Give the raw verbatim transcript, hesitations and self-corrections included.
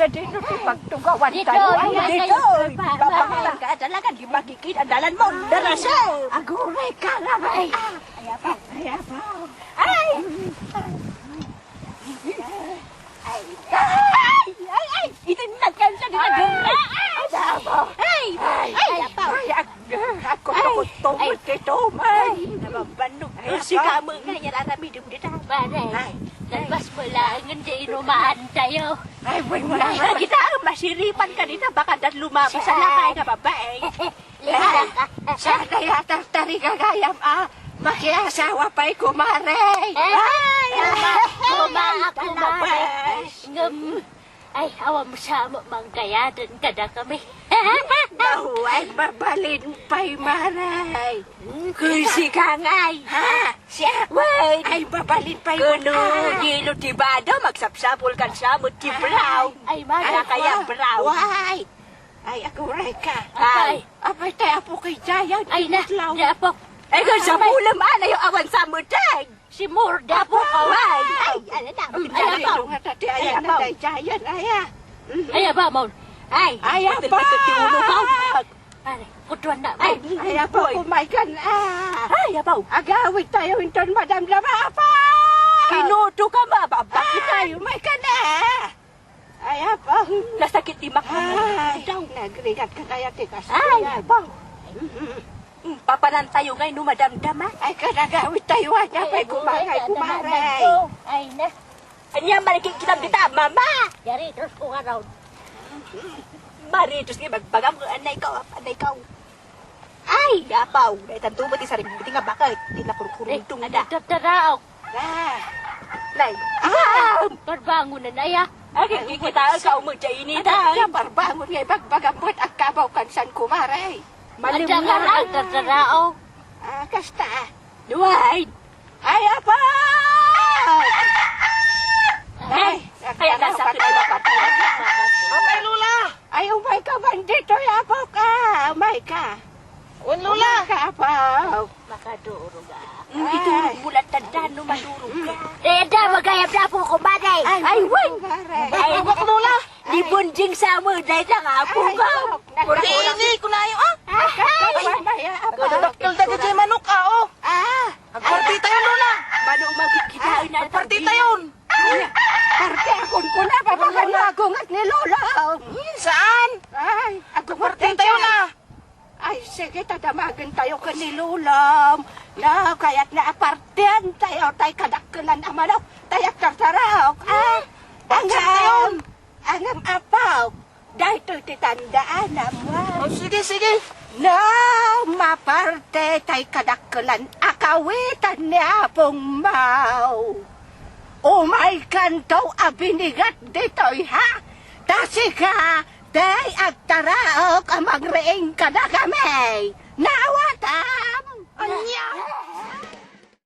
Dito ti pagtugawan tayo. Ay, dito. Papakita ka talaga, di makikita dalan mo. Darasel. Aguray ka nga ba? Ay, ay, apo. Ay, apo. Ay! Ay! Ay! Ay! Ay! Itinag ka sa dito. Ay! Ay! Ay! Ay! Ay! Ay! Ay! Ay! Ako, ay, ako, tungod kay Tomay. Ay, nababannog. Ay, si Kamo nga, yan, aramidem dita. Pare, ay, nalpas mo lang, hindi inumahan tayo. Ay, wait mo lang. Kita, masiripan ka dita, baka dat lumabas ang lakay nga babae. Ay, sa kaya tartari gagayam, ah, makiasawa pa'y kumare. Ay, ay, ay, kuma, ay, kuma, talabas. Ngem, ay, awan mo sa mo manggayadan kada kami. Nahuay, mabalin pa'y maray. Kasi ka ngay. Ha? Siya? Wait. Ay, mabalin pa'y maray. Kuno, dilo ti bado, magsapsapul kan sa mo ti brown. Ay, mara. Ay, kaya brown. Wait. Ay, aguray ka. Ay. Apay, tay apo kay Giant. Ay, na, itlog. Di apo. Ay, kung sa bulam, ano yung awan sa mutay? Si Murda po, kaway. Ay, ala na. Ay, apo. Ay, apo. Ay, apo. Ay, apo, Maul. Ay, ay, apo. Ay, apo. Ay, kutuan na. Ay, ay, apo, kumay ka na. Ay, apo. Agawid tayo, inton madamdama, apo. Kinuto ka, mababak tayo, may ka na. Ay, apo. Nasakit ti mak-, ay, daw. Nagrigat ka kaya ti kastoy. Ay, apo. Mm, papanan tayo ngay no madamdama. Ay, kadagawid tayo, anya, ay, pay kumangay, kumare. Ay, na. Anya, malikit kita dita, mama. Yari, terus ko nga raw. Maritus nga bagbagam, anay ka, anay ka. Ay, apaw, daytan tubo ti sarigbuti nga baket, ti nakurkurundong da. Ay, dadaraok. Ah. Nay. Ah! Parbangon na, nay, ah. Ay, kikita ka, umudya ini, tay. Parbangon nga ibagbagam mo't agkabaw kansan kumare. Malimngaran. Dadaraok. Ah, kasta. Duway. Ay, apaw! Ay, ay, ay, nasakit na pati. Apay, Lola! Ay, umay ka man dito, apo ka. Umay ka. Wen, Lola. Umay ka, apo. Makadurog, ah. Mm, ay. Iturog mo lang, tanda, no, madurog ka. Mm. Eh, da, magayab na po, kumare. Ay, ay, wen. Kumare. Ay, wen, Lola. Ay. Ni Bonjing Samuel, dahil lang, apo ka. Ay, apo. Pwede ini, kunayo, ah. Ay, ay, ay, apo. Dakkel dagiti manok, ah, oh. Ah. Agparti tayo, Lola. Mano, magkikita, ah, na, agparti tayo. Parte akon kuna, papaganagungat ni Lola. Saan? Ay, ako parte tayo na. Ay, sige, ta damagen tayo ken ni Lola. Na, kayat na apartian tayo, tay kadakkelan a manok, tay agtartaraok. Ah, hmm. Agparti tayo. Angam apaw, daytoy ti tandaanam, wa? Oh, sige, sige. No, maparte tay kadakkelan a kawitan ni Apong Mao. Umay kanto a binigat ditoy, ha? Ta sika, tay agtaraok a mangriing kadakami. Nawatam! Ania?